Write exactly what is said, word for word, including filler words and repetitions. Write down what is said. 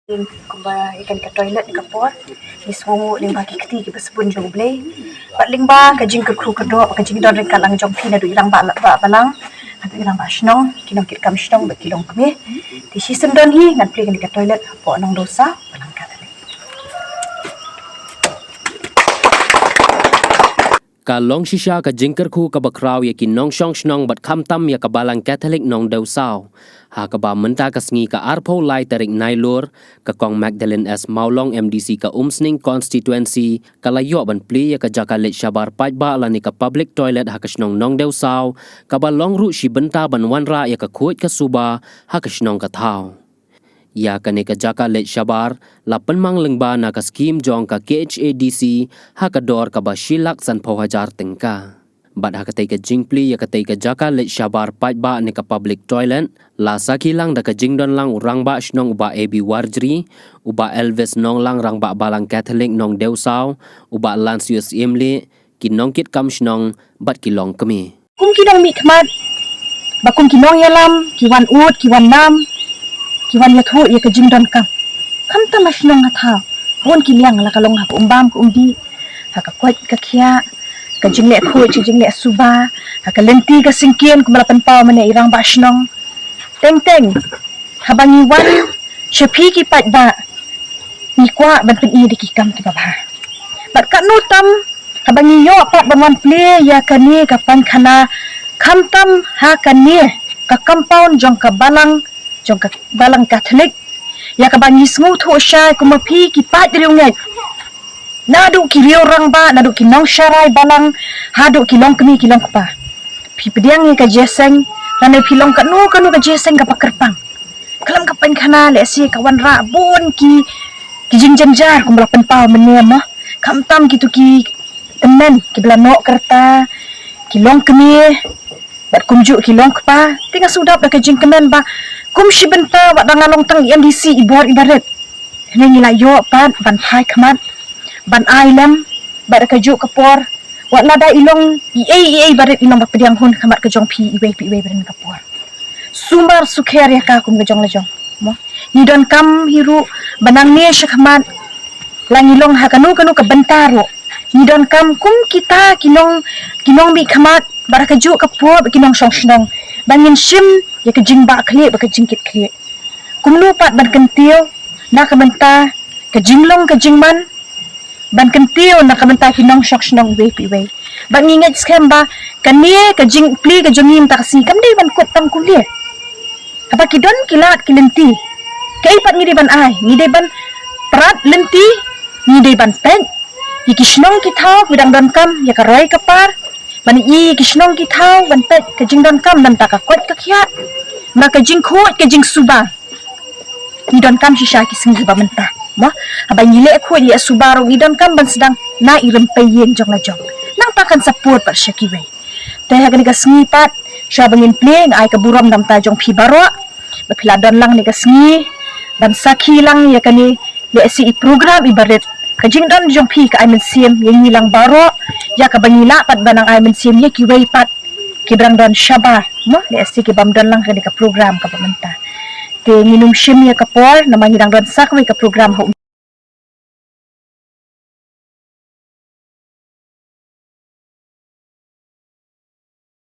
Kumba ïa kane ka toilet ka por, ngi sngewnguh lyngba ki kti kiba sbun jong U Blei. Bad lyngba ka jingkyrkhu kyrdoh, ka jingdon ryngkat lang jong phi naduh i rangbah la ba balang haduh i rangbah shnong, ki nongkitkam shnong bad ki longkmie. Te shisien don hi ngan plie kane ka toilet hapoh Nongdewsaw, Balang Katholik. Ka long shisha ka jingkyrkhu kaba khraw ïa ki nongshong shnong bad khamtam ïa ka Balang Katholik Nongdewsaw, ha kaba mynta ka sngi ka arphew lai tarik Nailur, ka Kong Magdalene S Mawlong, M D C ka Umsning Constituency, ka la ïoh ban plie ïa ka jaka leit shabar paidbah lane ka public toilet ha ka shnong Nongdewsaw, kaba long ruh shi bynta ban wanrah ïa ka khuid ka suba ha ka shnong ka thaw. Ïa kane ka jaka leit shabar la pynmang lyngba na ka skhim jong ka K H A D C ha ka dor kaba shi lak sanphew hajar tyngka. Bad ha katei ka jingplie ïa katei ka jaka leit shabar paidbah ne ka public toilet, la sakhi lang da ka jingdon lang u rangbah shnong u Bah A B Warjri, u Bah Elvis Nonglang, rangbah Balang Katholik Nongdewsaw, u Bah Lansius Imli, ki nongkitkam shnong bad ki longkmie. Kum ki nongmihkhmat, ba kum ki nongïalam, ki wan ud, ki wan nam, ki wan ïathuh ïa ka jingdonkam. Khamtam ha shnong ha thaw, bun ki liang, la ka long ha ka umbam ka umdih, ha ka koit ka khiah, ka jingleh khuid, ka jingleh suba, ha ka lynti ka syngkien, kumba la pynpaw mynne i rangbah shnong. Teng teng, haba ngi wan sha phi ki paidbah, ngi kwah ban pyni da ki kam kiba bha. Bad katno tam haba ngi ïoh pat ban wan plie ïa kane ka painkhana, khamtam ha kane ka compound jong ka balang, jong ka Balang Katholik, ïa kaba ngi sngewthuh shai kum ma phi ki paid riewngeit, naduh ki riew rangbah, naduh ki nongsharai balang, haduh ki longkmie ki longkpa. Phi pdiang ïa ka jingïaseng, lane phi long kano kano ka jingïaseng kaba kyrpang. Khlem ka painkhana lehse ka wanrah bun ki, ki jingjynjar kumba la pynpaw mynne mo. Khamtam kito ki tymmen kiba la noh ka rta, ki longkmie bad kumjuh ki longkpa. Te nga sngewdap da ka jingkmen ba kum shi bynta wat da nga long tang i M D C, i bor iba rit, hynrei ngi la ïoh pat ban phai khmat, ban ai lem, bad da kajuh ka por, wat lada i long i ei i ei ba rit, i long ba pdiang hun khmat ka jong phi iwei pa iwei ba rit ka por. Sumar sukher ïa ka kum ka jong la jong mo. Ngi donkam hi ruh ba nangne shakhmat, la ngi long ha kano kano ka bynta ruh, ngi donkam kum kita ki nong, ki nongmihkhmat, bad da kajuh ka por ki nongshong shnong, ba ngin shim ïa ka jingbah khlieh bad ka jingkit khlieh. Kumno pat ban kyntiew na ka bynta ka jinglong ka jingman, ban kyntiew na ka bynta ki nongshong shnong iwei pa iwei. Bad ngi ngeit skhem ba kane ka jingplie ka jong ngi mynta ka sngi kam dei ban kut tang kumne. Haba ki don ki lad ki lynti, kaei pat ngi dei ban ai? Ngi dei ban prat lynti, ngi dei ban peit ïa ki shnong ki thaw kiba dang donkam ïa ka roi ka par, ban ïohi ïa ki shnong ki thaw, ban peit ka jingdonkam na bynta ka koit ka khiah, na ka jingkhuid ka jingsuba. Ngi donkam shisha ki sngi kiba mynta mo. Haba ngi leh khuid leh suba ruh ngi donkam ban sdang na i rympei ïing jong la jong. Nangta kan sa pur pat sha kiwei. Te ha kane ka sngi pat, shuwa ba ngin plie, nga ai ka burom na ka bynta jong phi baroh ba phi la don lang kane ka sngi ban sakhi lang ïa kane, lehse i program iba rit. Ka jingdon jong phi ka ai mynsiem ïa ngi lang baroh, ïa kaba ngi lah pat ban nang ai mynsiem ïa kiwei pat kiba dang don shabar mo, lehse ki bym don lang ha kane ka program kaba mynta. Te ngin ym shim ïa ka por namar ngi dang don sa kawei ka program ha